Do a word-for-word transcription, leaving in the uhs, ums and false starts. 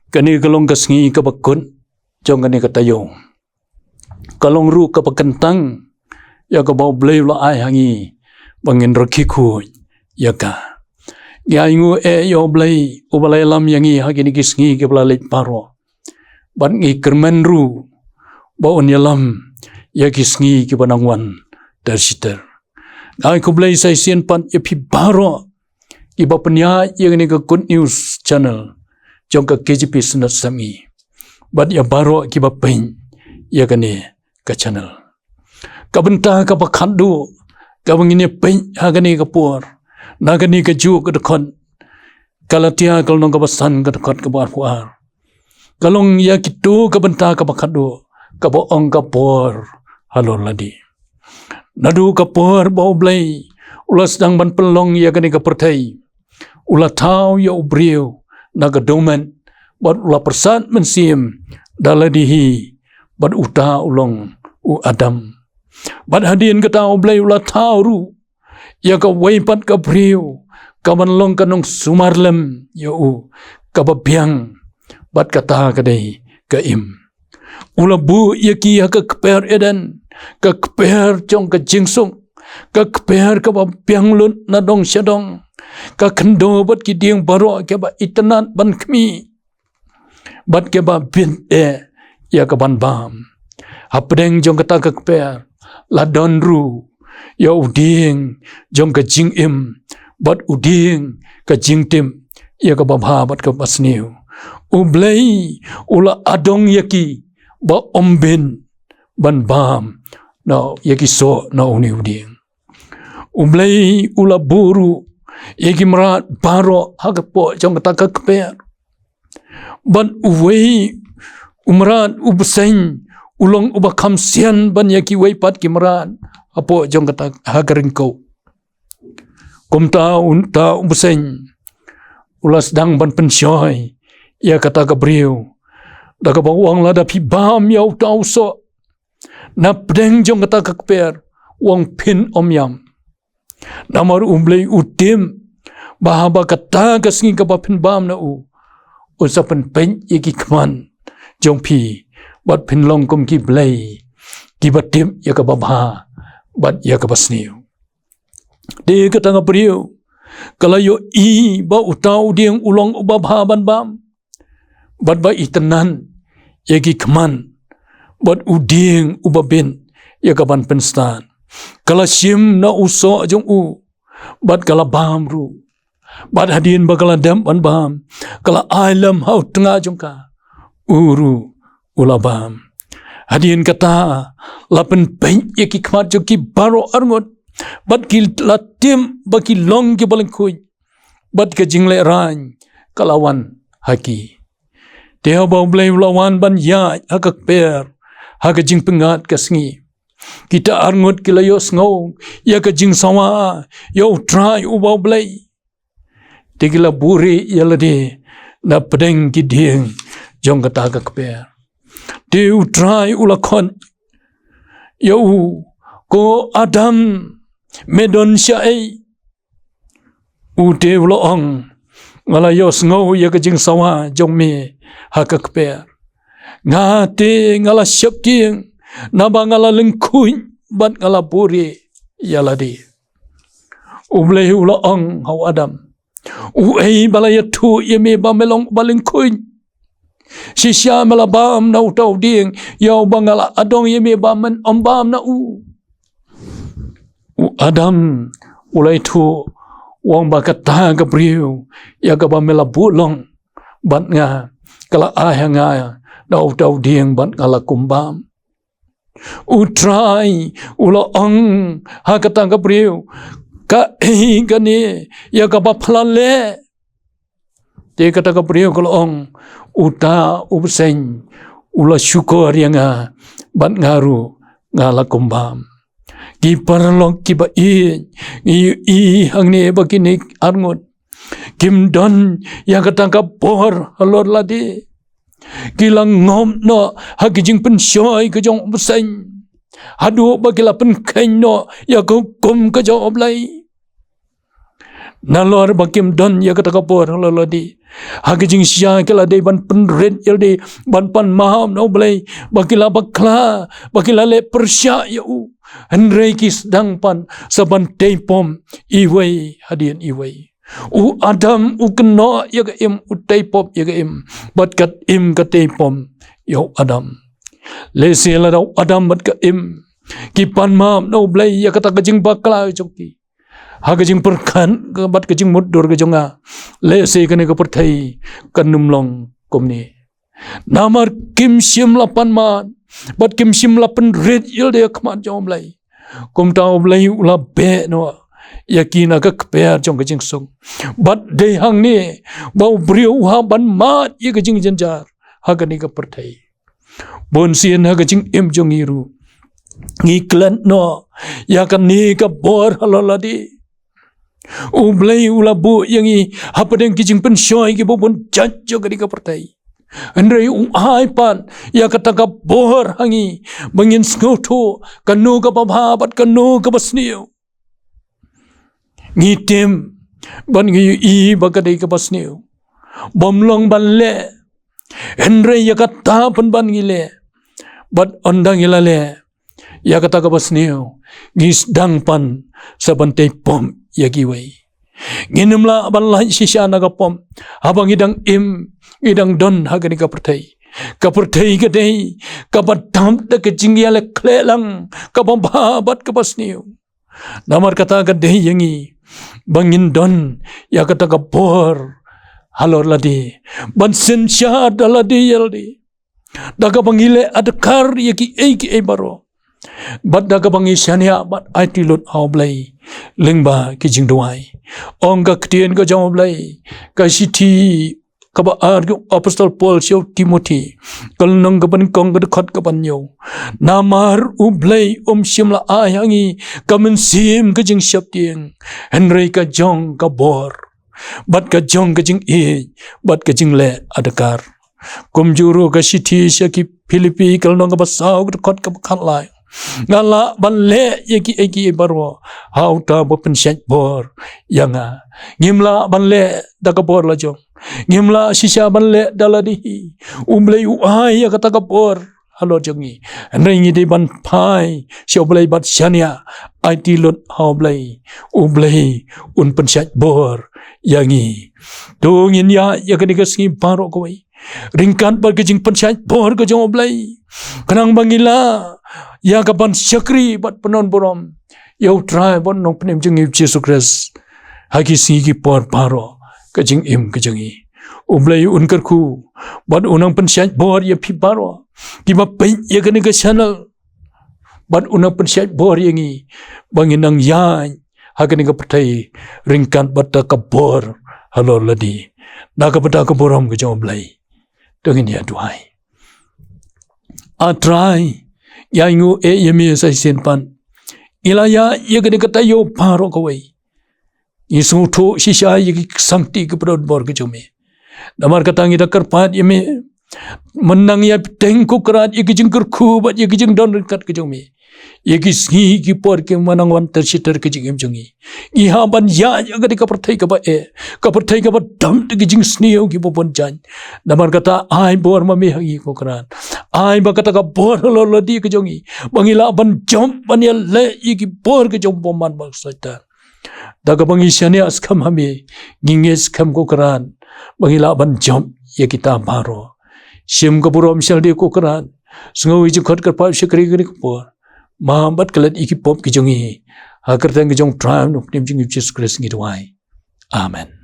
Kane ka long ka sngi kaba kut jong kane ka taïew. Ka long ruh kaba kyntang ïa kaba U Blei u la ai ha ngi ba ngin rakhe khuid ïa ka. Ngi ai nguh eh ïa U Blei uba la ïalam ïa ngi ha kine ki sngi kiba la leit baroh. Bad ngi kyrmen ruh ba un ïalam ïa ki sngi kiba nang wan ter shi ter. Nga ai khublei sa shisien pat ïa phi baroh kiba pynïaid ïa kane ka Good News Channel jong ka K J P Synod Sepngi. Bad ïa baroh kiba peit ïa kane ka channel. Ka bynta kaba khatduh kaba ngin ïa peit ha kane ka por, na kane ka juh ka dkhot Galatia ka lynnong kaba san ka dkhot kaba arphew ar. Ka long ïa kito ka bynta kaba khatduh kaba ong ka por halor lade. Naduh ka por ba U Blei u la sdang ban pynlong ïa kane ka pyrthei, u la thaw ïa u briew na ka dewmet bad u la pyrsad mynsiem da lade hi, bad uta u long u Adam. Bad hadien kata U Blei u la thaw ruh ïa kawei pat ka briew kaban long ka nongsumar lem ïa u, kaba biang, bad kata ka dei ka Im. U la buh ïa ki ha ka kper Eden, ka kper jong ka jingsuk, ka kper kaba biang lut na dong sha dong, ka khyndew bad ki dieng baroh kiba itynnad ban khmih, bad kiba bit eh ïa kaban bam. Hapdeng jong kata ka kper la don ruh ïa u dieng jong ka jingim, bad u dieng ka jingtip ïa kaba bha bad kaba sniew. U Blei u la adong ïa ki ba ym bit ban bam na ïa ki soh na une u dieng. U Blei u la buh ruh ïa ki mrad baroh ha ka poh jong kata ka kper. Bad uwei u mrad u bseiñ u long uba kham sian ban ïa kiwei pat ki mrad hapoh jong kata ha ka ryngkew. Kumta uta u bseiñ u la sdang ban pynshoi ïa kata ka briew da kaba u ong, lada phi bam ïa uta u soh na pdeng jong kata ka kper, u ong phin ym ïam. Namar U Blei u tip ba haba kata ka sngi kaba phin bam na u, un sa pynpeit ïa ki khmat jong phi, bad phin long kum ki blei kiba tip ïa kaba bha bad ïa kaba sniew. Te kata ka briew ka la ïohi ba uta u dieng u long uba bha ban bam, bad ba itynnad ïa ki khmat, bad u dieng uba bit ïa kaban pynstad. Ka la shim na u soh jong u bad ka la bam ruh. Bad hadien ba ka la dep ban bam, ka la ai lem ha u tnga jong ka, u ruh u la bam. Hadien kata la pynpeit ïa ki khmat jong ki baroh arngut, bad ki la tip ba ki long kiba lyngkhuid, bad ka jinglehrain ka la wan ha ki. Te haba U Blei u la wan ban ïaid ha ka kper ha ka jingpyngngad ka sngi, kita arngut ki la ïohsngew ïa ka jingsawa ïa U Trai uba U Blei. Te ki la buhrieh ïa lade na pdeng ki dieng jong kata ka kper. Te U Trai u la khot ïa u, ko Adam, me don shaei? U te u la ong, nga la ïohsngew ïa ka jingsawa jong me ha ka kper. Nga te nga la sheptieng, naba nga la lyngkhuid bad nga la buhrieh ïa lade. U Blei u la ong ha u Adam, uei ba la ïathuh ïa me ba me long ba lyngkhuid? Shisha me la bam na uta u dieng ïa uba nga la adong ïa me ba men ym bam na u? U Adam u la ïathuh, u ong ba kata ka briew ïa kaba me la buh long bad nga, ka la ai ha nga na uta u dieng bad nga la kum bam. U Trai u la ong ha kata ka briew, kaei kane ïa kaba phi la leh? Te kata ka briew ka la ong, uta u bseiñ u la shukor ïa nga, bad nga ruh nga la kum bam. Ki paralok kiba ïeit, ngi ïohi hangne ba kine arngut kim don ïa kata ka bor halor lade. Ki la ngop noh ha ki jingpynshoi ka jong u bseiñ, haduh ba ki la pynkheiñ noh ïa ka hukum ka jong U Blei. Nalor ba kim don ïa kata ka bor halor lade, Ha ka jingshisha ki la dei ban pynrit ïalade, ban pan map na U Blei ba ki la bakla, ba ki la leh pyrshah ïa u. Hynrei ki sdang pat sa ban tei pop iwei hadien iwei. U Adam u kynnoh ïa ka im, u tei pop ïa ka im, bad ka im ka tei pop ïa u Adam. Lehse lada u Adam bad ka im ki pan map na U Blei ïa kata ka jingbakla jong ki, ha ka jingpyrkhat ka bad ka jingmutdur ka jong nga, lehse kane ka pyrthei kan ym long kumne. Namar kim shym la pan map bad kim shym la pynrit ïalade ha khmat jong U Blei, kumta U Blei u la beh noh ïa ki na ka kper jong ka jingsuk. Bad dei hangne ba u briew u hap ban mad ïa ka jingjynjar ha kane ka pyrthei. Bun sien ha ka jingim jong ngi ruh ngi klet noh ïa kane ka bor halor lade. U Blei u la buh ïa ngi hapdeng ki jingpynshoi kiba bun jait jong kane ka pyrthei. Hynrei u ai pat ïa kata ka bor ha ngi ba ngin sngewthuh kano kaba bha bad kano kaba sniew. Ngi tip bad ngi ïohi ba ka dei kaba sniew, bym long ban leh, hynrei ïa kata pynban ngi leh. Bad ynda ngi la leh ïa kata kaba sniew, ngi sdang pat sa ban tei pop ïa kiwei. Ngin ym lah ban lait shisha na ka pop haba ngi dang im, ngi dang don ha kane ka pyrthei. Ka pyrthei ka dei kaba dap da ka jingïaleh khleh lang kaba bha bad kaba sniew. Namar kata ka dei ïa ngi ba ngin don ïa kata ka bor halor lade, ban synshar da lade ïa lade, da kaba ngi leh adkar ïa kiei kiei baroh, bad da kaba ngi shaniah bad aiti lut ha U Blei lyngba ki jingduwai. Ong ka ktien ka jong U Blei, ka shithi kaba ar ka Apostol Paul sha u Timothi, ka lynnong kaba nyngkong, ka dkhot kaba hynñiew: Namar U Blei um shym la ai ha ngi ka mynsiem ka jingsheptieng, hynrei ka jong ka bor, bad ka jong ka jingïeit, bad ka jingleh adkar. Kumjuh ruh ka shithi sha ki Philippi, ka lynnong kaba saw, ka dkhot kaba khatlai: Nga lah ban leh ïa kiei kiei baroh ha uta uba pynshait bor ïa nga. Ngim lah ban leh da ka bor la jong, ngim lah shisha ban leh da lade hi. U Blei u ai ïa kata ka bor halor jong ngi, hynrei ngi dei ban phai sha U Blei bad shaniah aiti lut ha U Blei. U Blei un pynshait bor ïa ngi. To ngin ïaid ïa kane ka sngi baroh kawei ryngkat bad ka jingpynshait bor ka jong U Blei, khnang ba ngi lah ïa ka ban shakri bad pynlong burom ïa U Trai bad U Nongpynim jong ngi U Jisu Khrist ha ki sngi ki por baroh ka jingim ka jong ngi. U Blei un kyrkhu bad un nang pynshait bor ïa phi baroh kiba peit ïa kane ka channel, bad un nang pynshait bor ïa ngi ba ngin nang ïaid ha kane ka pyrthei ryngkat bad da ka bor halor lade, na ka bynta ka burom ka jong U Blei. To ngin ïa duwai. A Trai, ïa ngi eh ïa me sa shisien pat. Ngi la ïaid ïa kane ka taïew baroh kawei, ngi sngewthuh shisha ïa ki ksangti ki pyndonkam bor ka jong me. Namar kata ngi da kyrpad ïa me, mynta ngi ïa bteng ko Kynrad ïa ki jingkyrkhu bad ïa ki jingdon ryngkat ka jong me ïa ki sngi ki por kiba nang wan ter shi ter ka jingim jong ngi. Ngi hap ban ïaid ïa kane ka pyrthei kaba eh, ka pyrthei kaba dap da ki jingsniew kiba bun jait. Namar kata ai bor ma me ha ngi ko Kynrad. Ai ba kata ka bor halor lade ka jong ngi ba ngi lah ban jop ban ïaleh ïa ki bor ka jong u bymman ba u Soitan. Da kaba ngi shaniah skhem ha me, ngi ngeit skhem ko Kynrad ba ngi lah ban jop ïa kita baroh. Shim ka burom sha lade ko Kynrad. Sngew ïa ki jingkhot kyrpad shakri kane ka por. Map bad klet ïa ki pop ki jong ngi. Ha ka kyrteng ka jong U Trai U Nongpynim jong ngi U Jisu Khrist ngi duwai. Amen.